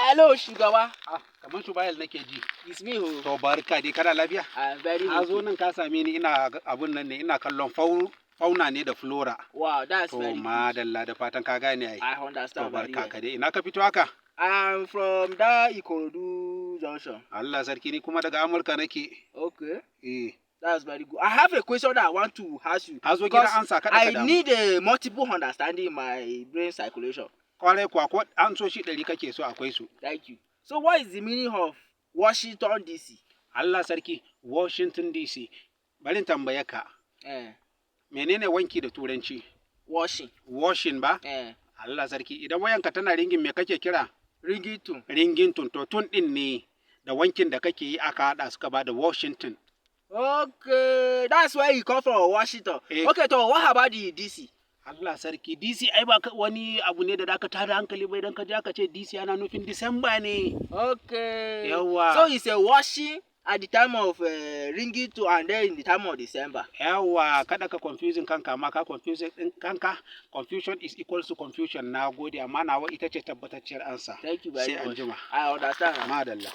Hello, shugaba. Ah, kamar Shubayel nake ji. It's me who. To, barka dai, kana lafiya? I'm very Na zo okay. nan ka same ni ina abun nan ne, ina kallon fauna ne da flora. Wow, that's To, very good. madalla, da fatan ka gane ai. I To, understand very barka well. ka dai. Ina ka fito haka? I'm from that Ikorodu Junction. Allah sarki, ni kuma daga Amurka nake. Okay, Eh. that's very good. I have a question that I want to ask you. Ka zo gidan Because ansa, kada ka I damu. need a multiple understanding in my brain circulation. Kwarai kuwa, ko an so shi 100 kake so, akwai su. Thank you. So, what is the meaning of Washington DC? Allah sarki, Washington DC. Bari in tambaye ka. Eh, Menene wanki da Turanci? Washing. Washing ba? Eh, Allah sarki, idan wayanka tana ringing, me kake kira? Ringing tone. Ringing tone. To, tone din ne da wankin da kake yi aka haɗa suka ba da Washington. Okay, that's where you come from, Washington. Eh. Okay, so what about the DC? Allah sarki, DC ai ba wani abu ne da zaka tada hankali ba. Idan ka je aka ce DC, ana nufin Disamba ne. Okay. Yawwa. So it's a washing at the time of ringing tone and then in the time of December. Yawwa, kada ka confusing kanka, amma ka confusing din kanka. Confusion is equal to confusion. Na gode, amma nawa ita ce tabbatacciyar ansa. Thank you very Sai much. anjima. I understand. Madalla.